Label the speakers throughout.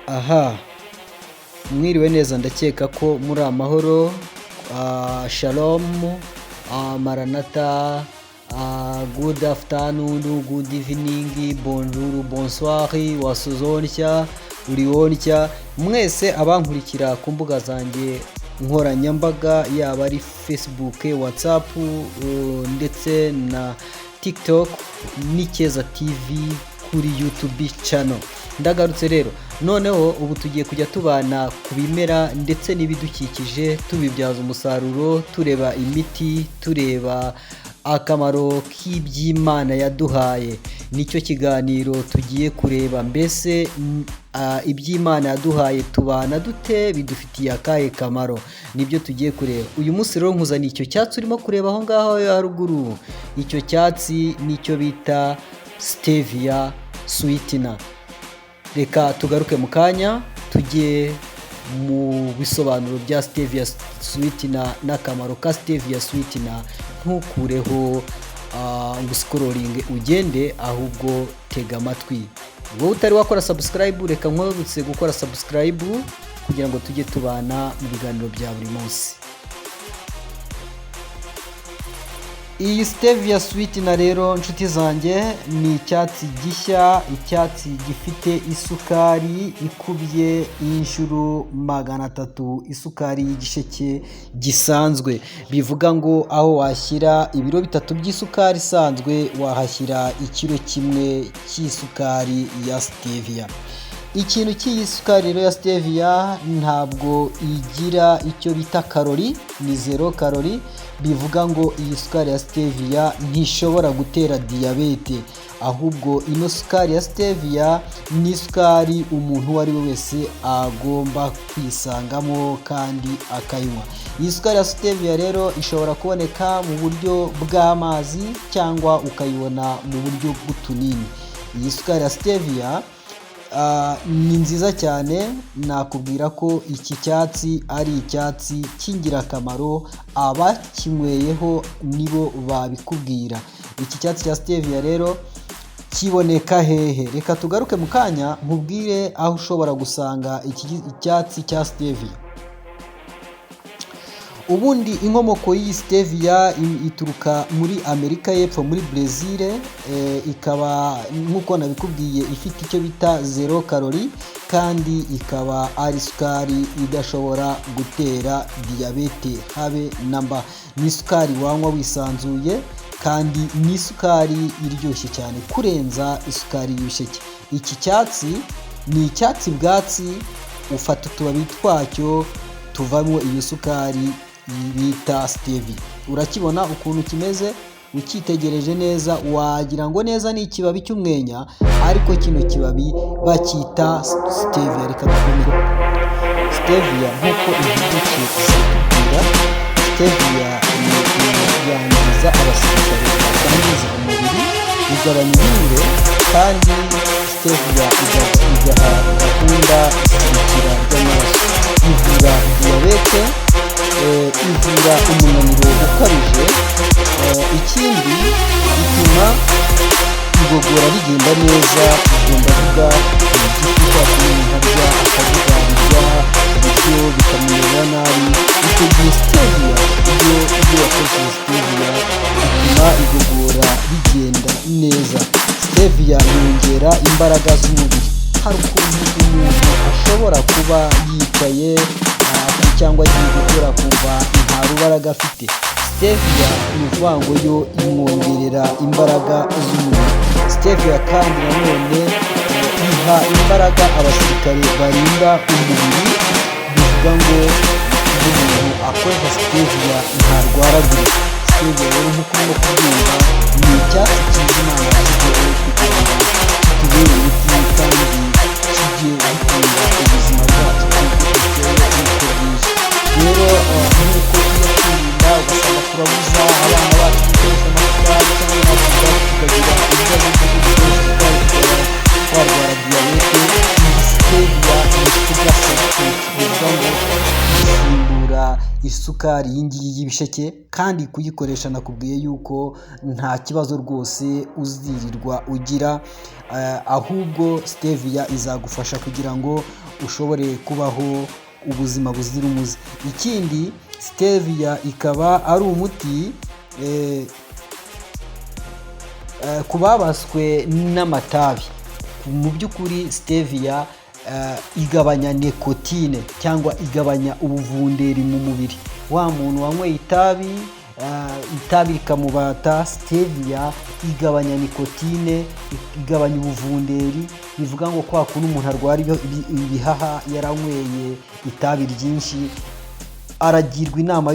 Speaker 1: Aha mwiriwe neza, ndakeka ko muri amahoro. Shalom, maranata, good afternoon, good evening, bonjour, bonsoir, wasuzonshya urionshya mwese abankurikira ku mbuga zanjye nkoranyambaga, yaba ari Facebook, WhatsApp, ndetse na TikTok, n'Icyeza TV kuri YouTube channel. Ndagarutse rero noneho, ubu tugiye kujya tubana ku bimera ndetse n'ibidukikije, tubibyaza umusaruro, tureba imiti, tureba akamaro k'iby'Imana yaduhaye. Nicyo kiganiro tugiye kureba. Mbese iby'Imana yaduhaye tubana dute? Bidufitiye akahe kamaro? Nibyo tugiye kureba uyu munsi. Rero nkuzaniye icyo cyatsi urimo kureba aho ngaho haruguru. Icyo cyatsi nicyo bita stevia sweetener. Reka tugaruke mu kanya, tujye mu bisobanuro bya stevia sweetener n'akamaro ka stevia sweetener. Ntukureho ngo uscrollinge ugende, ahubwo tega amatwi. Wowe utari wakora subscribe, reka nkwibutse gukora subscribe kugira ngo tujye tubana mu biganiro bya buri munsi. Iyi stevia sweetener rero, nshuti zanjye, ni icyatsi gishya, icyatsi gifite isukari ikubye inshuro 300 isukari y'igisheke gisanzwe. Bivuga ngo aho washyira ibiro 3 by'isukari isanzwe, wahashyira ikiro 1 cy'isukari ya stevia. Ikintu cy'iyi sukari rero ya stevia, ntabwo igira icyo bita karori, ni zero karori. Bivuga ngo iyi sukari ya stevia ntishobora gutera diyabete, ahubwo ino sukari ya stevia ni isukari umuntu uwo ari we wese agomba kwisangamo kandi akayinywa. Iyi sukari ya stevia rero ishobora kuboneka mu buryo bw'amazi cyangwa ukayibona mu buryo bw'utunini. Iyi sukari ya stevia ni nziza cyane. Nakubwira ko iki cyatsi ari icyatsi cy'ingirakamaro, abakinyweyeho nibo babikubwira. Iki cyatsi cya stevia rero kiboneka hehe? Reka tugaruke mu kanya nkubwire aho ushobora gusanga iki icyatsi cya stevia. Ubundi inkomoko y'iyi stevia ituruka muri Amerika y'Epfo, muri Brezil. Ikaba, nk'uko nabikubwiye, ifite icyo bita zero karori, kandi ikaba ari isukari idashobora gutera diyabete habe na mba. Ni isukari wanywa wisanzuye, kandi ni isukari iryoshye cyane kurenza isukari y'ibisheke. Iki cyatsi ni icyatsi bwatsi, ufata utubabi twacyo tuvamo iyo sukari bita stevia. Urakibona ukuntu kimeze, ukitegereje neza wagira ngo neza ni ikibabi cy'umwenya, ariko kino kibabi bacyita stevia. Reka dukomere. Stevia, nk'uko impuguke zitubwira, stevia yangiza abasirikare batangiza umubiri, igabanya ibinure, kandi stevia igaha gahunda isirikira ry'amaraso, ivura diyabete, ivura umunaniro ukabije. Ikindi, ituma igogora rigenda neza. Ubwo ndavuga igifu, kwa kundi umuntu arya akavuga birya ibiryo bikamumerera nabi. Icyo gihe stevia, iyo wakoresheje stevia, bituma igogora rigenda neza. Stevia yongera imbaraga z'umubiri. Hari ukuntu umuntu ashobora kuba yicaye cyangwa agiye gukora akumva nta rubaraga afite. Stevia, ni ukuvuga ngo yo imwongerera imbaraga z'umubiri. Stevia kandi nanone iha imbaraga abasirikare barinda umubiri. Bivuga ngo iyo umuntu akoresha stevia ntarwaragurika. Stevia rero, nk'uko urimo kubyumva, ni icyatsi cyiza Imana yashyizeho kugira ngo kitubere imiti kandi kijye gitunga ubuzima bwacu nk'uko bukeye n'uko bwije. Rero nk'uko tujya twirinda, ugasanga turabuza abana bacu gukoresha amasukari, cyangwa natwe ubwacu tukagira ibibazo by'uko dukoresha isukari tukaba twarwara diyabete, iyi stevia ni sugar substitute. Bivuga ngo isimbura isukari. Isukari iyi ngiyi y'ibisheke, kandi kuyikoresha nakubwiye yuko nta kibazo rwose uzirirwa ugira, ahubwo stevia izagufasha kugira ngo ushobore kubaho ubuzima buzira umuze. Ikindi, stevia ikaba ari umuti ku babaswe n'amatabi. Mu by'ukuri stevia igabanya nicotine cyangwa igabanya ubuvunderi mu mubiri. Wa muntu wanyweye itabi, itabi rikamubata, stevia igabanya nicotine, igabanya ubuvunderi. Bivuga ngo kwa kuntu umuntu arwara ibihaha yaranyweye itabi ryinshi, aragirwa inama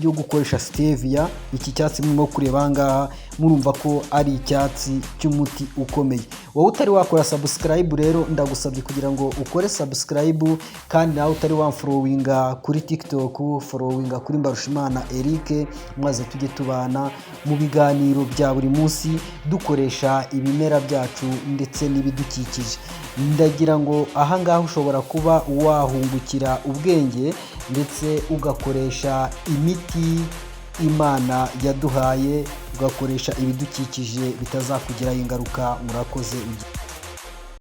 Speaker 1: yo gukoresha stevia. Iki cyatsi murimo kureba aha ngaha, murumva ko ari icyatsi cy'umuti ukomeye. Wowe utari wakora subscribe rero, ndagusabye kugira ngo ukore subscribe, kandi nawe utari wamfollowinga kuri TikTok, followinga kuri Mbarushimana Eric, maze tujye tubana mu biganiro bya buri munsi dukoresha ibimera byacu ndetse n'ibidukikije. Ndagira ngo aha ngaha ushobora kuba wahungukira ubwenge ndetse ugakoresha imiti Imana yaduhaye, ugakoresha ibidukikije bitazakugiraho ingaruka. Murakoze.